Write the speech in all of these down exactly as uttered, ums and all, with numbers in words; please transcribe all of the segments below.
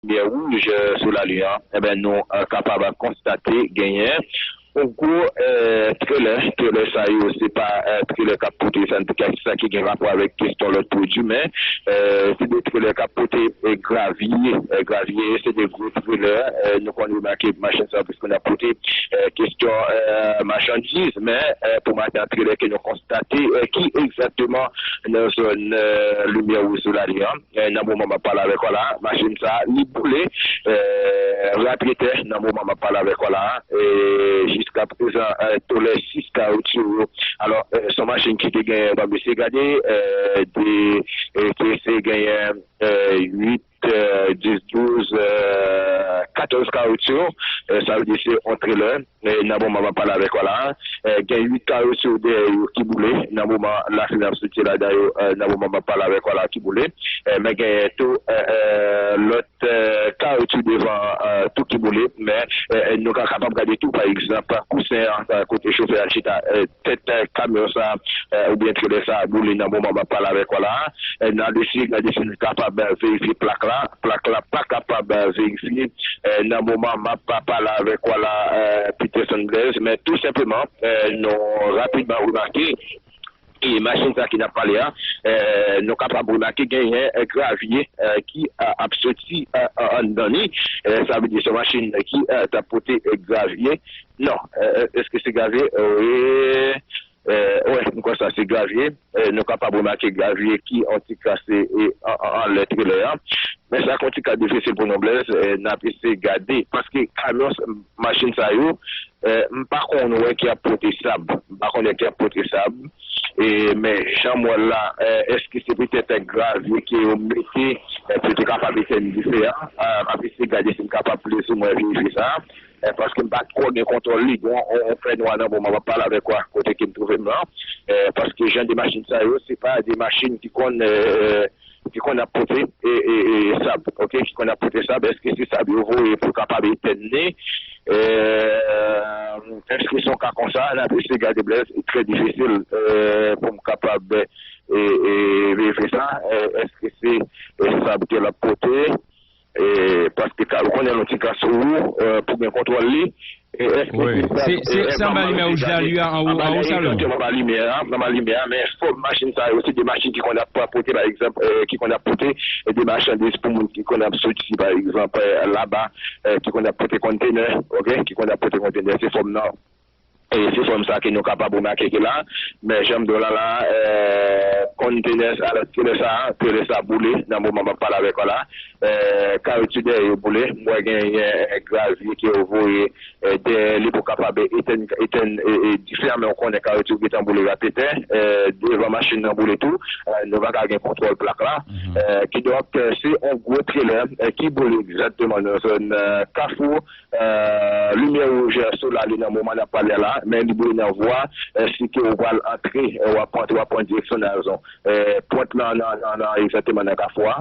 limyè wouj sou lali an, enben, nou kapab konstate genyen yon gwo trelè. Trelè sa yo, se pa trelè k ap pote sa, sa ki gen rapò avèk kesyon lòt pwodui, men se de trelè k ap pote gravye. Gravye, se de gwo trelè. Nou konn remake machin sa yo plis konn ap pote kesyon machandiz, men pou maten an, trelè ke nou konstate ki egzakteman nan zòn limyè wouj sou lali an. Nan moman m ap pale avèk ou la, machin sa a, li boule rapyetè nan moman m ap pale avèk ou la. Jiska prezan, tolè sis kawoutchou yo. Alò, se yon machin ki te gen, ban m eseye gade, de, ki eseye genyen uit, dis, douz, katòz kawoutchou. Sa vle di se yon trelè. Nan moman m ap pale avèk ou la, gen uit kawoutchou dèyè yo ki boule nan moman lafimè ap soti ladan yo. Nan moman m ap pale avèk ou la, ki boule. Men gen tou lòt kawoutchou devan tou ki boule. Men nou ka kapab gade tou, pa egzanp, kousen an, kote chofè a chita, tèt kamyon sa oubyen trelè sa boule nan moman m ap pale avèk ou la. N a eseye gade si n kapab verifye plak la. Plak la pa kapab verifye nan moman m ap pale avèk ou la, Peterson Blaise, men tou senpleman, nou rapidman remake, e machin sa ki n ap pale a, nou kapab remake genyen gravye ki ap soti anndan li. Sa vle di se yon machin ki t ap pote gravye. Non, èske se gravye? Wi. Wi, m kwè sa se gravye. Nou kapab remake gravye ki yon ti kras anlè trelè a. Men sa k yon ti ka difisil pou nou, Blaise, n ap eseye gade. Paske kamyon, machin sa yo, m pa konn wè ki ap pote sab. M pa konn wè ki ap pote sab. Men jan m wè l la, èske se petèt gravye ke yo mete pou yo te kapab etèn dife a? M ap eseye gade si m kapab plizoumwen verifye sa. Paske m pa twò gen kontwòl li. Gen yon fènwa nan moman m ap pale avèk ou a, kote ke m twouve m lan. Paske jan de machin sa yo, se pa de machin ki konn, ki konn ap pote sab, oke, ki konn ap pote sab. Èske se sab yo voye pou kapab etèn li? Èske se yon ka konsa? N ap eseye gade, Blaise. Trè difisil pou m kapab verifye sa. Èske se sab ke l ap pote? Paske ka, ou konnen, yon ti kras sou ou pou gen kontwòl li. Wi. Se anba limyè wouj la li ye, anwo, anwo Salomon. Egzakteman, anba limyè a, anba limyè a, men fòm machin sa yo, se de machin ki konn ap pote, pa egzanp, ki konn ap pote de machandiz pou moun ki konn ap soti, pa egzanp, laba, ki konn ap pote kontenè, oke, ki konn ap pote kontenè, se fòm nan. Se fòm sa ke nou kapab remake ke la. Men jan m di w la la, kontenè, alò, trelè sa, trelè sa boule nan moman m ap pale avèk ou la. Kawoutchou dèyè yo boule. M wè genyen gravye ke yo voye dèyè li pou kapab etèn, etèn dife a, men ou konnen kawoutchou gentan boule rapyetè. Devan machin nan boule tou. Nou pa ka gen kontwòl plak la. Kidonk, se yon gwo trelè ki boule egzakteman nan zòn Kafou limyè wouj sou lali nan moman n ap pale a la, men li boule nan vwa, si ke ou pral antre, w ap antre, w ap pran direksyon Nazon. Pwent nan, nan, nan, nan, egzakteman nan Kafou a,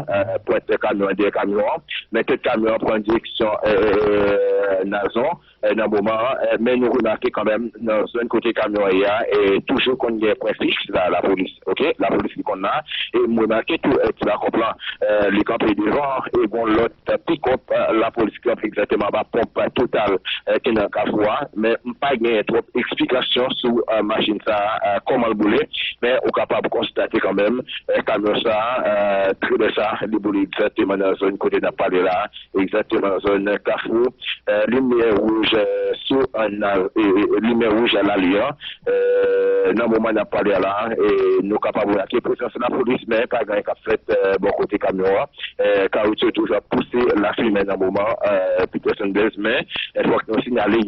pwent kamyon an, dèyè kamyon an, men tèt kamyon an pran direksyon Nazon nan moman an. Men nou remake kanmenm nan zòn kote kamyon an ye a, toujou konn gen pwen fiks la, lapolis, oke, lapolis ki konn la. E m remake tou, ti bakòp lan, li kanpe devan, e gon lòt pikòp lapolis ki kanpe egzakteman anba ponp Total ki nan Kafou a. Men m pa gen twòp eksplikasyon sou machin sa a, kòman l boule, men ou kapab konstate kanmenm kamyon sa a, trelè sa a, li boule egzakteman nan zòn kote n ap pale la, egzakteman nan zòn Kafou limyè wouj sou limyè wouj a lali an. Nan moman n ap pale a la, nou kapab remake prezans lapolis, men pa gen anyen k ap fèt bò kote kamyon an. Kawoutchou toujou ap pouse lafimen nan moman, Peterson Blaise, men fòk nou sinyale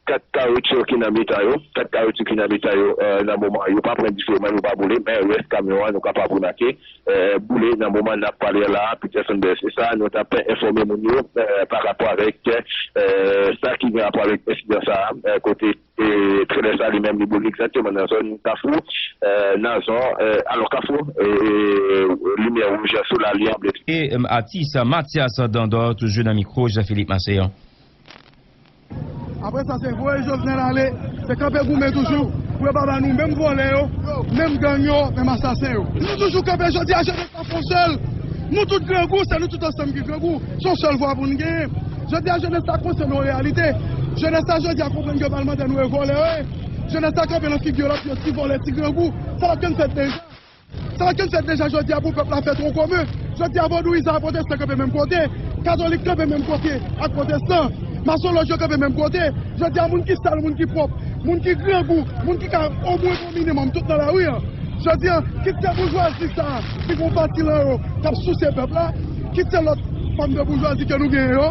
kat kawoutchou ki nan mitan yo, kat kawoutchou ki nan mitan yo nan moman, yo pa pran dife, men yo pa boule, men rès kamyon an, nou kapab remake, boule nan moman n ap pale a la, Peterson Blaise. Se sa nou t ap enfòme moun yo pa rapò avèk sa ki gen rapò avèk ensidan sa a, kote trelè sa li menm li boule egzakteman nan zòn Kafou, nan zòn, alò, Kafou, limyè wouj sou lali an, Blaise. E atis Mathias Dandor, toujou nan mikwo Jean Philippe Massillon. Apre sa, se voye Jovenel ale, se kanpe goumen toujou pou yo pa ba nou menm vòlè yo, menm gang yo, menm asasen yo. Nou toujou kanpe jodi a, Jovenel pa fè yon sèl Nou tout grangou, se nou tout ansanm ki grangou. Se yon sèl vwa pou n genyen. Jodi a, jenès la konsyan yon reyalite. Jenès la jodi a konprann ke palmantè nou e vòlè yo ye. Jenès la kanpe nan figi yo, l ap di yo ti vòlè, ti grangou. Sa pa t konn fèt deja. Sa pa t konn fèt deja jodi a pou pèp la fè tronk komen. Jodi a, vodouyizan ak pwotestan kanpe menm kote. Katolik kanpe menm kote ak pwotestan. Masonlòj yo kanpe menm kote. Jodi a, moun ki sal, moun ki pwòp, moun ki grangou, moun ki ka omwen gon minimòm tout nan lari a. Jodi a, kit se boujwazi sa a ki gon pati nan yo k ap souse pèp la, kit se lòt fòm de boujwazi ke nou genyen yo,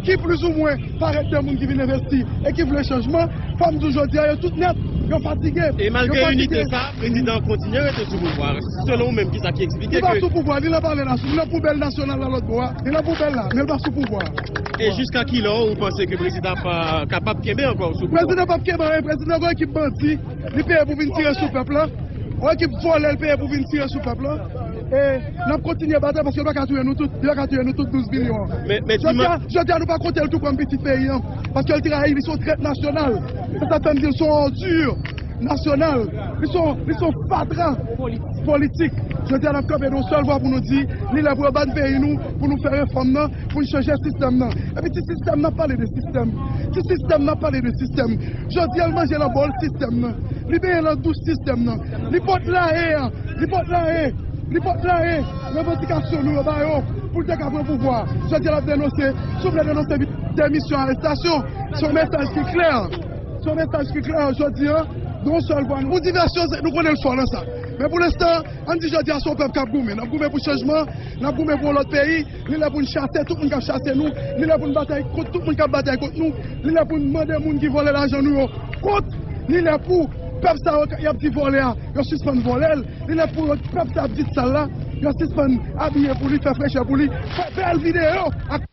ki plizoumwen parèt de moun ki vin envesti e ki vle chanjman, fò m di w jodi a, yo tout nèt, yo fatige. E malgre inite sa, prezidan an kontinye rete sou pouvwa a. Selon ou menm, kisa ki eksplike ke... Li pa sou pouvwa, li nan palè nasyonal, li nan poubèl nasyonal la lòt bò a. Li nan poubèl la, men li pa sou pouvwa a. E jiska kilè ou panse ke prezidan ap, euh, kapab kenbe ankò sou pouvwa? Prezidan p ap kenbe anyen, prezidan gon ekip bandi. Li peye pou vin tire sou pèp la. Yon ekip vòlè, li peye pou vin tire sou pèp la. E n ap kontinye batay paske yo pa ka touye nou tout. Yo pa ka touye nou tout douz milyon an. Men, men jodi a, jodi a, nou pa konte l tou kòm pitit peyi an. Paske l trayi, li se yon trèt nasyonal. Se sa k fè m di l se yon òdi nasyonal. Li se yon, li se yon fatra politik. Jodi a, n ap kanpe nan yon sèl vwa pou nou di, li lè pou yo ban n peyi nou, pou nou fè refòm nan, pou n chanje sistèm nan. Epi ti sistèm nan, pale de sistèm. Ti sistèm nan, pale de sistèm. Jodi a, l manje nan bòl sistèm nan. Li benyen nan douch sistèm nan. Li pot laye a. Li pot laye. Li pot laye. Revandikasyon nou yo ba yo pou l te ka pran pouvwa a. Jodi a, l ap denonse. Si w vle denonse demisyon, arestasyon, se yon mesaj ki klè. Se yon mesaj ki klè jodi a. Gen yon sèl vwa. Pou divèsyon, nou konnen l fò nan sa. Men pou lenstan, ann di jodi a, se yon pèp k ap goumen. N ap goumen pou chanjman. N ap goumen pou yon lòt peyi. Li lè pou n chase tout moun k ap chase nou. Li lè pou n batay kont tout moun k ap batay kont nou. Li lè pou n mande moun ki vòlè lajan nou yo kont. Li lè pou pèp sa yo y ap di vòlè a, yo sispann vòlè l. Li lè pou pèp sa ap di sal la, yo sispann abiye pou li, fè frechè pou li, fè bèl videyo ak...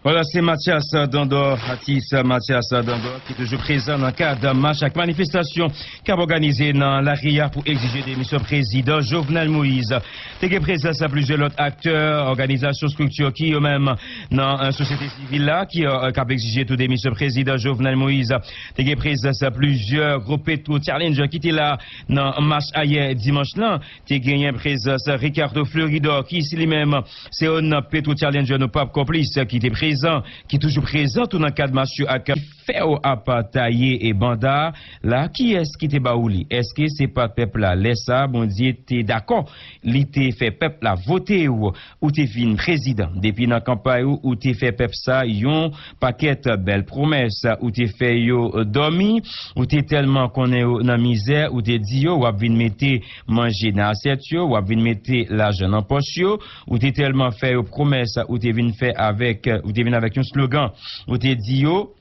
Vwala, se Mathias Dandor, atis Mathias Dandor, ki toujou prezan nan kad mach ak manifestasyon k ap òganize nan lari a pou egzije demisyon prezidan Jovenel Moïse. Te gen prezans plizyè lòt aktè, òganizasyon, estrikti ki yo menm nan, eh, sosyete sivil la ki, eh, k ap egzije tou demisyon prezidan Jovenel Moïse. Te gen prezans plizyè gwoup Petro Challenger ki te la nan mach ayè dimanch lan. Te genyen prezans Ricardo Fleuridor ki si li menm se youn nan Petro Challenger, nou p ap konplis, ki te prezan, ki toujou prezan tou nan kad mach yo ak fè yo ap taye e banda a. La, kiyès ki te ba ou li? Èske se pa pèp la? Lè sa a, Bondye te dakò. Li te fè pèp la vote w. Ou te vin prezidan. Depi nan kanpay ou, ou te fè pèp sa yon pakèt bèl pwomès. Ou te fè yo dòmi. Ou te tèlman konnen yo nan mizè, ou te di yo, w ap vin mete manje nan asyèt yo, w ap vin mete lajan nan pòch yo. Ou te tèlman fè yo pwomès, ou te vin fè avèk, ou te vin avèk yon slogan. Ou te di yo,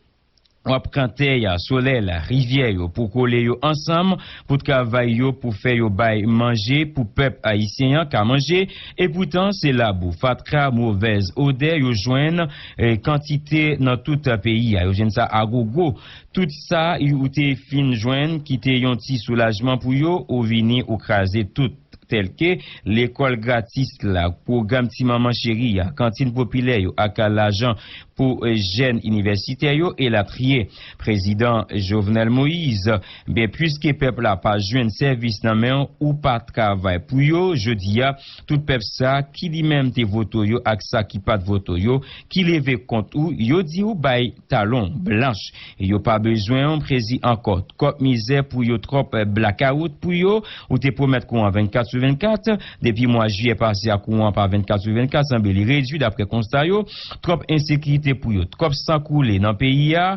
w ap pran tè a, solèy la, rivyè yo, pou kole yo ansanm, pou travay yo, pou fè yo bay manje, pou pèp ayisyen an ka manje. Epoutan, se labou, fatra, movèz odè yo jwenn, eh, kantite nan tout peyi a. Yo jwenn sa agogo. Tout sa ou te fin jwenn ki te yon ti soulajman pou yo, ou vini, ou kraze tout. Tèlke lekòl gratis la, pwogram Ti Manman Cheri a, kantin popilè yo ak lajan pou, eh, jèn inivèsitè yo, elatriye. Prezidan Jovenel Moïse, ben, piske pèp la pa jwenn sèvis nan men w, ou pa travay pou yo, jodi a, tout pèp sa ki li menm te vote w yo ak sa ki pa t vote w yo, ki leve kont ou, yo di w bay talon blanch. Yo pa bezwen w prezi ankò. Twòp mizè pou yo, twòp blakawout pou yo. Ou te pwomèt kouran vennkat sou vennkat. Depi mwa jiyè pase a, kouran pa vennkat sou vennkat, sanble li redui daprè konsta yo. Twòp ensekirite pou yo, twòp san koule nan peyi a.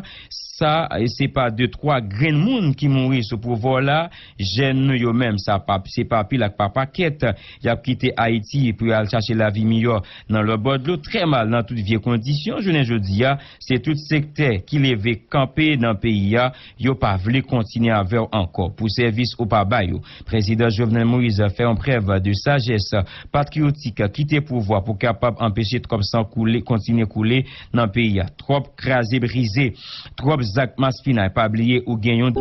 Sa, e se pa de twa grenn moun ki mouri sou pouvwa w la. Jèn nou yo menm, sa pa, se pa pil ak pa pakèt. Y ap kite Ayiti pou y al chache lavi miyò nan lòt bò dlo, trè mal, nan tout vye kondisyon. Jounen jodi a, se tout sektè ki leve kanpe nan peyi a, yo pa vle kontinye avè w ankò pou sèvis ou pa ba yo. Prezidan Jovenel Moïse fè yon prèv de sajès patriyotik, kite pouvwa pou kapab anpeche twòp san koule, kontinye koule nan peyi a. Twòp kraze brize, twòp zak maspinay. Pa bliye ou gen yon